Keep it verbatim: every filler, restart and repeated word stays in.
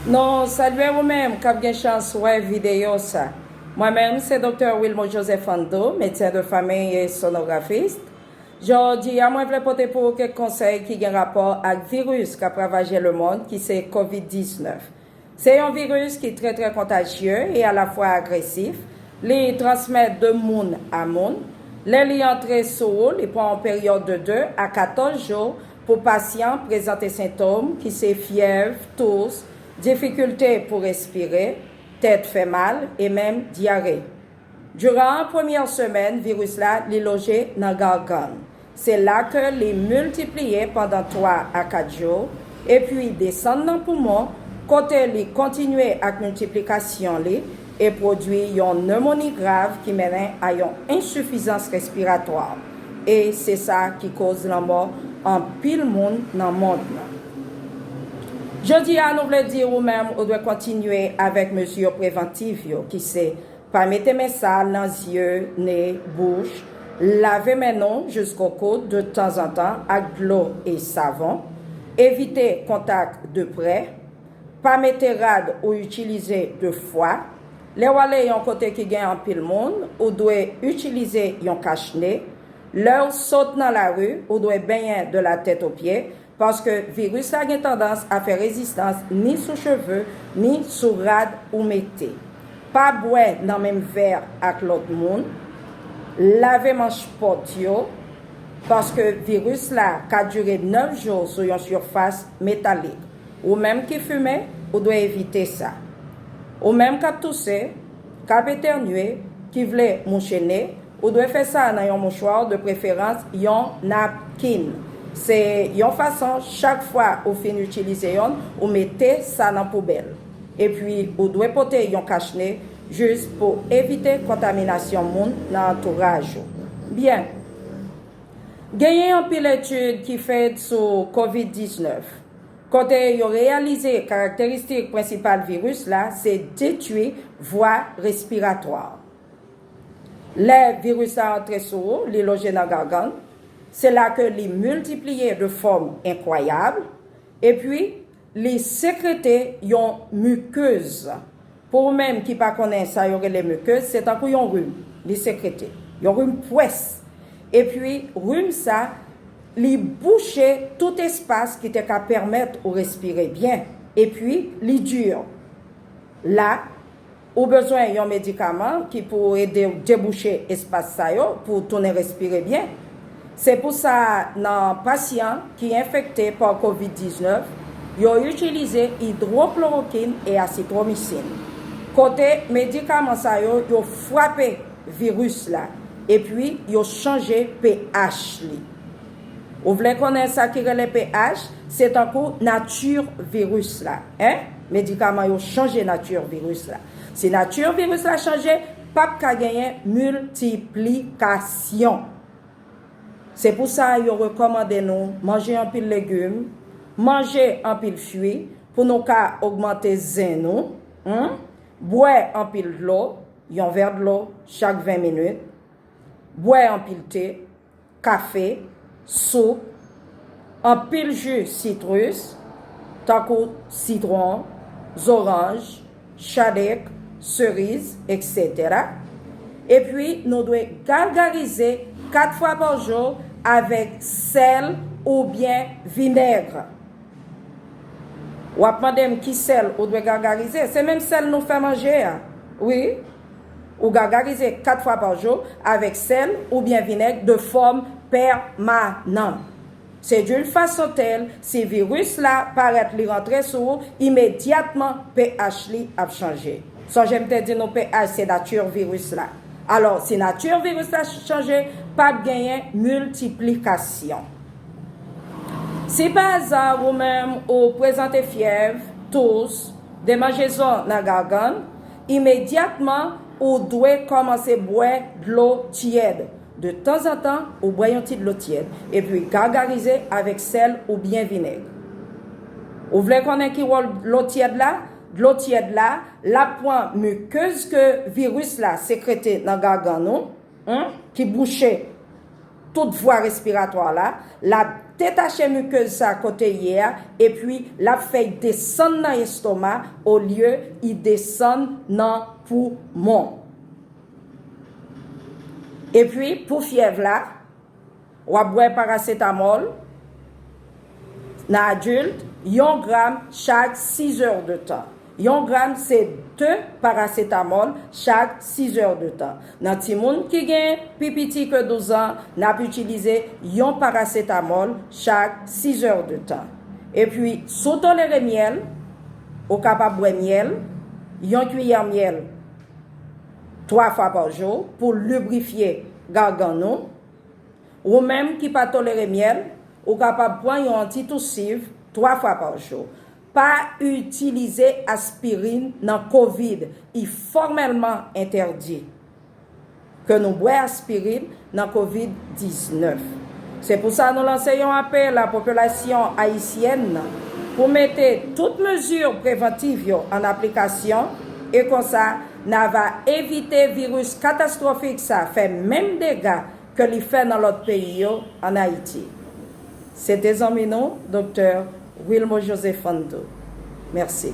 Nou salye ou menm k ap gen chans wè videyo sa. Mwen menm se Doktè Wilmo Joseph Ando, medsen de fanmi e sonografis. Jodi a mwen vle pote pou ou kèk konsèy ki gen rapò ak viris k ap ravaje lemonn ki se kovid diznèf. Se yon viris ki trè trè kontajye e alafwa agresif. Li transmèt de moun a moun. Lè li antre sou ou, li pran yon peryòd de de a katòz jou pou pasyan prezante sentòm ki se fyèv, tous, difikilte pou respire, tèt fè mal e menm dyare. Diran premyè semèn viris la li loje nan gagann. Se la ke li miltipliye pandan twa a kat jou, epi desann nan poumon, kote li kontinye ak miltiplikasyon li e pwodui yon nemoni grav ki mennen a yon ensifizans respiratwa. E se sa ki koz lanmò anpil moun nan mond lan. Jodi a, nou vle di ou menm ou dwe kontinye avèk mezi prevantiv yo, ki se pa mete men sal nan zye, ne, bouch, lave men nou jisko koud de tanzantan ak dlo e savon, evite kontak de prè, pa mete rad ou itilize de fwa. Lè w ale yon kote ki gen anpil moun, ou dwe itilize yon kachne. Lè w sot nan lari, ou dwe benyen de la tèt o pye, paske viris la gen tandans a fè rezistans ni sou cheve, ni sou rad ou mete. Pa bwè nan menm vè ak lòt moun. Lave manch pòt yo, paske viris la ka dire nèf jou sou yon sifas metalik. Ou menm ki fimen, ou dwe evite sa. Ou menm k ap touse, k ap etènye, ki vle mouche ne, ou dwe fè sa nan yon mouchwa, de preferans yon napkin. Se yon fason, chak fwa ou fin itilize yonn, ou mete sa nan poubèl. Epi, ou dwe pote yon kachne jis pou evite kontaminasyon moun nan antouraj ou. Byen. Genyen anpil etid ki fèt sou kovid diznèf, kote yo reyalize karakteristik prensipal viris la se detwi vwa respiratwa. Lè viris la antre sou ou, li loje nan gagann, se la ke li miltipliye de fòm enkwayab, epi li sekrete yon mikez. Pou ou menm ki pa konnen sa yo rele mikez, se tankou yon rim. Li sekrete. Yon rim pwès. Epi, rim sa, li bouche tout espas ki te ka pèmèt ou respire byen. Epi, li di. La, ou bezwen yon medikaman ki pou ede w debouche espas sa yo pou w tounen respire byen. Se pou sa, nan pasyan ki enfekte pa kovid diznèf, yo itilize idwoklorokin e asitromisin. Kote medikaman sa yo, yo frape viris la, epi yo chanje pH li. Ou vle konnen sa ki rele pH? Se tankou nati viris la, en? Medikaman yo chanje nati viris la. Si nati viris la chanje, p ap ka genyen miltiplikasyon. Se pou sa yo rekòmande nou manje anpil legim, manje anpil fwi pou nou ka ogmante zen nou, hmm? Bwè anpil dlo, yon vè dlo chak ven minit, bwè anpil te, kafe, soup, anpil ji sitris, tankou sitwon, zoranj, chadèk, seriz, etsetera. Epi, nou dwe gagarize kat fwa pa jou avèk sèl oubyen vinèg. W ap mande m ki sèl ou dwe gagarize? Se menm sèl nou fè manje a. Wi. Ou gagarize kat fwa pa jou avèk sèl oubyen vinèg de fòm pèmanan. Se d'une façon telle, si viris la parèt li rantre sou ou, imedyatman pH li ap chanje. Sonje m te di nou pH se nati viris la. Alò, si nati viris la chanje, p ap genyen miltiplikasyon. Si pa aza ou menm ou prezante fyèv, tous, demanjezon nan gagann, imedyatman ou dwe kòmanse bwè dlo tyèd. De tanzantan, ou bwè yon ti dlo tyèd, epi gagarize avèk sèl oubyen vinèg. Ou vle konnen ki wòl dlo tyèd la? Dlo tyèd la, l ap pran mikez ke viris la sekrete nan gagann ou, hmm, ki bouche tout vwa respiratwa la, l ap detache mikez sa kote l ye a, epi l ap fè y desann nan estoma olye y desann nan poumon. Epi, pou fyèv la, w ap bwè parasetamòl nan adilt, yon gram chak sis è de tan. Yon gram se de parasetamòl chak sis è de tan. Nan timoun ki gen pi piti ke douz an, n ap itilize yon parasetamòl chak sis è de tan. Epi, si w tolere myèl, ou kapab bwè myèl, yon kiyè myèl, twa fwa pa jou pou librifye gagann ou. Ou menm ki pa tolere myèl, ou kapab pran yon antitousiv twa fwa pa jou. Pa itilize aspirin nan kovid, li fòmèlman entèdi ke nou bwè aspirin nan kovid diznèf. Se pou sa nou lanse yon apèl a popilasyon ayisyèn nan pou mete tout mezi prevantiv yo an aplikasyon, e konsa n a va evite viris katastwofik sa fè menm dega ke li fè nan lòt peyi yo ann Ayiti. Se te zanmi nou, Doktè Wilmo Joseph Fando. Mèsi.